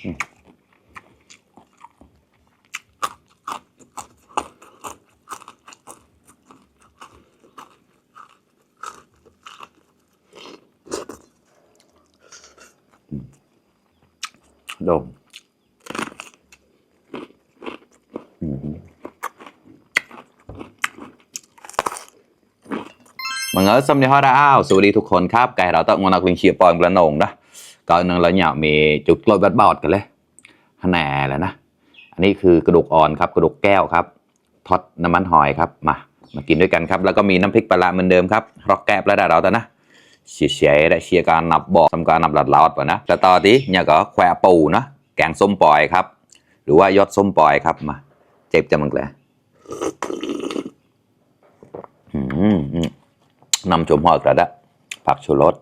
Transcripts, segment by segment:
ดมmọi người xâm nhập ra aoสวัสดีทุกคนครับไก่เราต้องมานักลิงเชียร์ปอนกระนงนะก่อนหนึ่งเราเนี่ยมีจุดกลอยบัดบอดกันเลยแหน่แล้วนะอันนี้คือกระดูกอ่อนครับกระดูกแก้วครับทอดน้ำมันหอยครับมากินด้วยกันครับแล้วก็มีน้ำพริกปลาเหมือนเดิมครับรอกแกบแล้วเราแต่นะเชียร์ได้เชียร์การนับบอกทำการนับหลัดหลอดป่ะนะแต่ต่อที่เนี่ยก็แควปูนะแกงส้มปล่อยครับหรือว่ายอดส้มปล่อยครับมาเจ็บจะมึงเลยนำชมหอดกระดะผักชูรส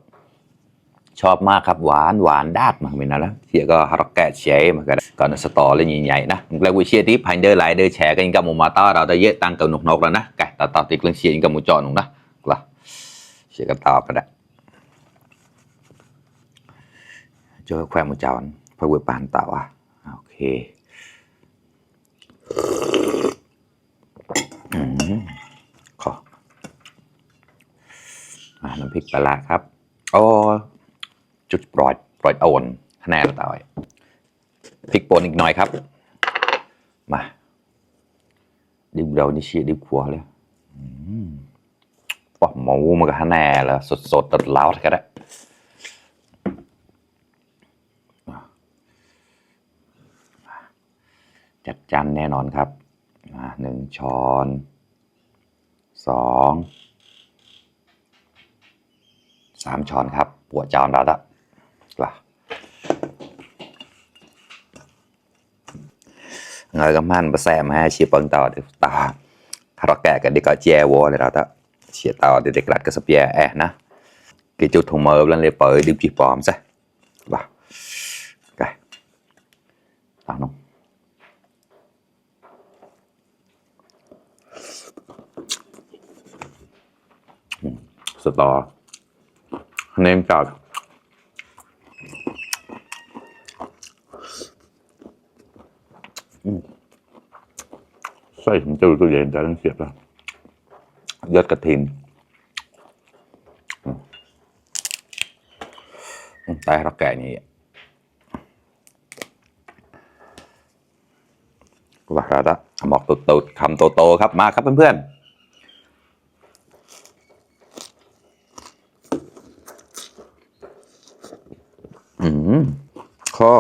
ชอบมากครับหวานดาดมาเป็นอะไรเชียก็ฮาร์แกะเชยมากันก่อนสตอเลยใหญ่ๆนะแล้ววิเชียที่พันเดอร์ไลเดอร์แชร์กันกับหมูมาต้าเราได้เยอะตังกับหนุกแล้วนะไก่ต่อติดเรื่องเชียกับหมูจอหนุกนะกล่ะเชียกันต่อไปได้เจอแควหมูจอนพอเวปานต่ออ่ะโอเคขอน้ำพริกปลาครับโอ้จุดปล่อยอ่อนแน่ต่อยพริกป่นอีกหน่อยครับมาดิบเรานี่เชียดิบขัวเลยปอกหมูมันก็แน่แล้วสดตัดเล้าก็ได้จัดจานแน่นอนครับ1 ช้อน2 3 ช้อนครับปัวจานเราละngười các man bữa xem hai chia bằng tàu thì tàu họ kẹt cái đi coi che vô này đó chia tàu thì để đặt cái sập che nè cái chút thùng mờ lên lấy bởi đi chỉ bom ra vào cái tao nóng sốt to nem chàoใส่ผมจะดูตัวใหญ่แต่ต้องเสียบแล้วยอดกระถิ่นแต่เราแก่นี่ว่าแล้วหมอกโตคำโตครับมาครับเพื่อนๆข้อ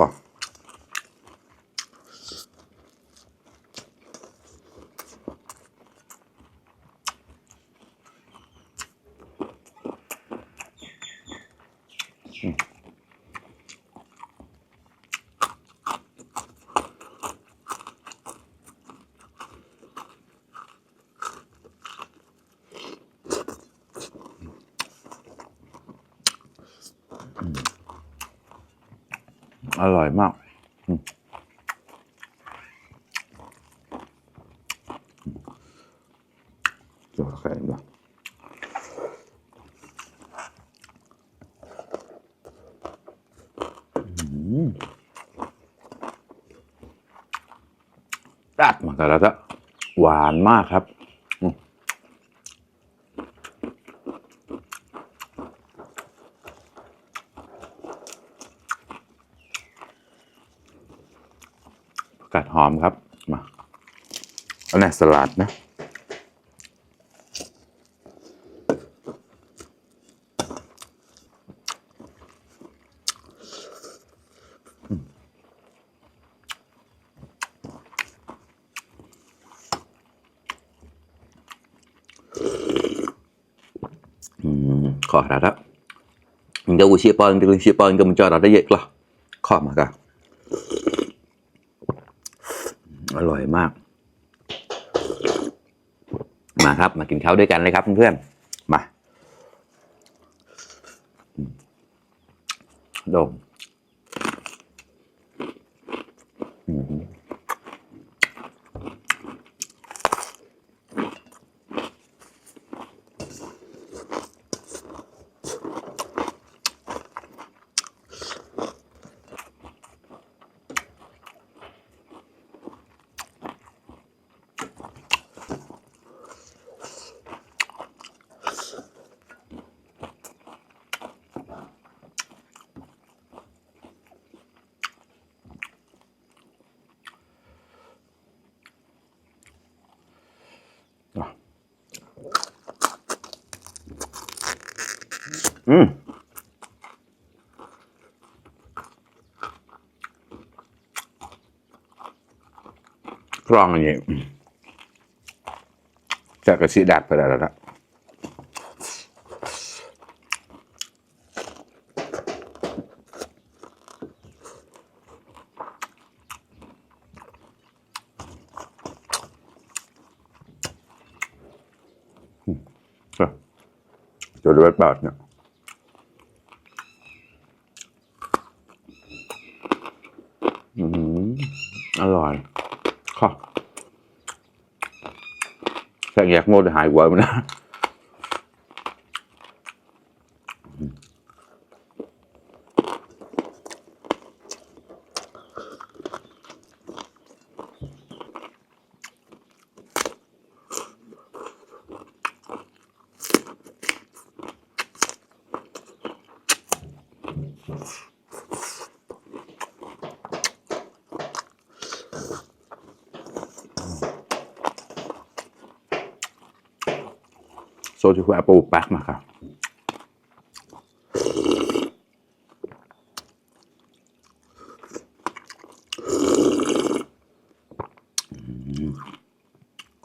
อร่อยมากเดี๋ยวแข็งด้วยดัดมาแต่ละหวานมากครับผักกาดหอมครับมาเอาเนี่ยสลัดนะขอแล้วmình đâu có chia pon thì chia ponก็มันจอดเราได้เยอะกว่าขอมากันอร่อยมากมาครับมากินข้าวด้วยกันเลยครับเพื่อนๆมาดม อืมกรองอย่างนี้จะกระสีดัดไปแล้วนะจะดูแบบแบบเนี่ยอร่อยค่ะแค่แยกโม่จะหายกว่ามันนะโซจูแอปเปิลแป๊กมาครับ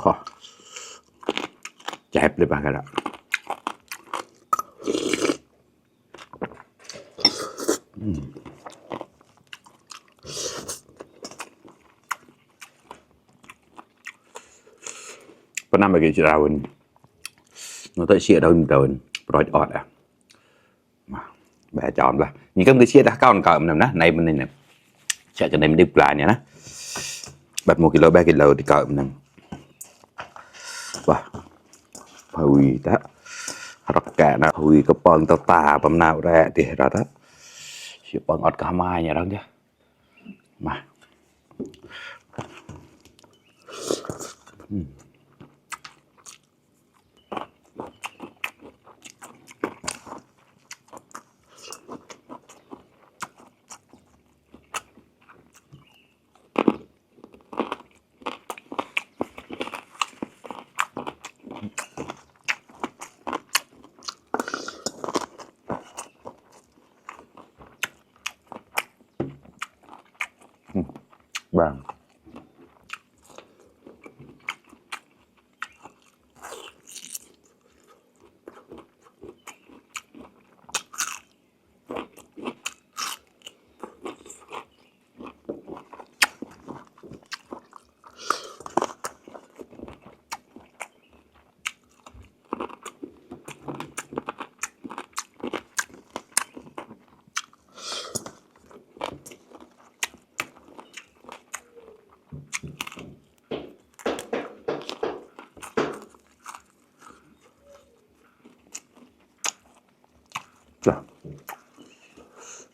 ขอแจ็บเลยบ้างกันละเพราะนั่นเมื่อกี้เราnó tới chia đâu rồi rồi ọt à mà bẻ chọn là những cái chia đã cao cỡ nằm đó này bên này nè chạy cho này mình đi lại nhé nè bật 1 kg 3 kg thì cỡ nằm và hồi đó rất cả nó hồi có bận tao tà bầm nào ra thì ra đó chỉ bận ọt cả mai nhà đó chứ mà vâng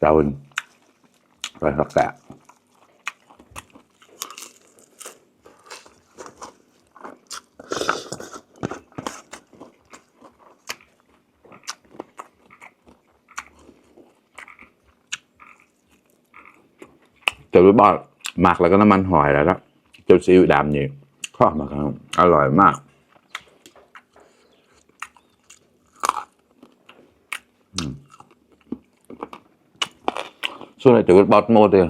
rồi rồi tất cả từ cái bòหมักแล้วก็น้ำมันหอยแล้วจนซีอิ๊วดำนี่ข้อมาครับอร่อยมากส่วนในตัวบอสโมเดล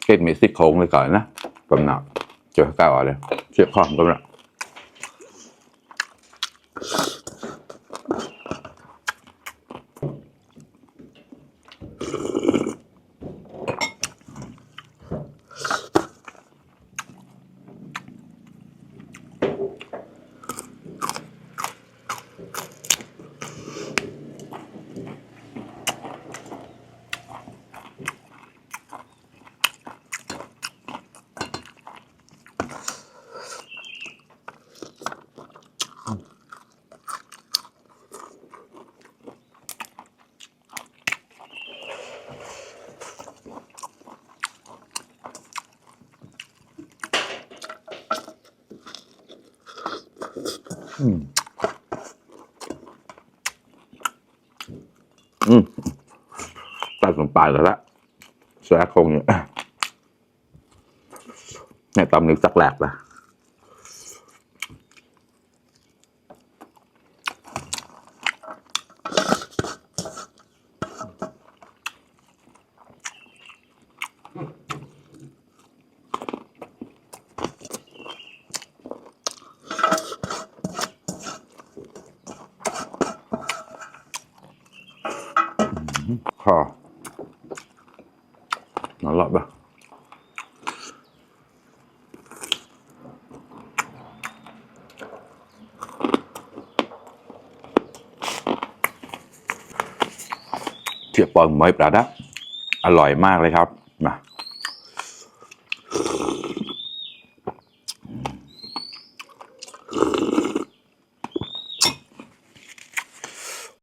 เกตมีซี่โครงเลยก่อนนะกำหนักเจอก้าวเลยเชี่ยข้อมกำหนักตัดลงไปแล้วละแซ่คงเนี่ยในตำนึกจักแหลกละ ข้ออร่อยปะเชียบปองไม่ปลาดะอร่อยมากเลยครับ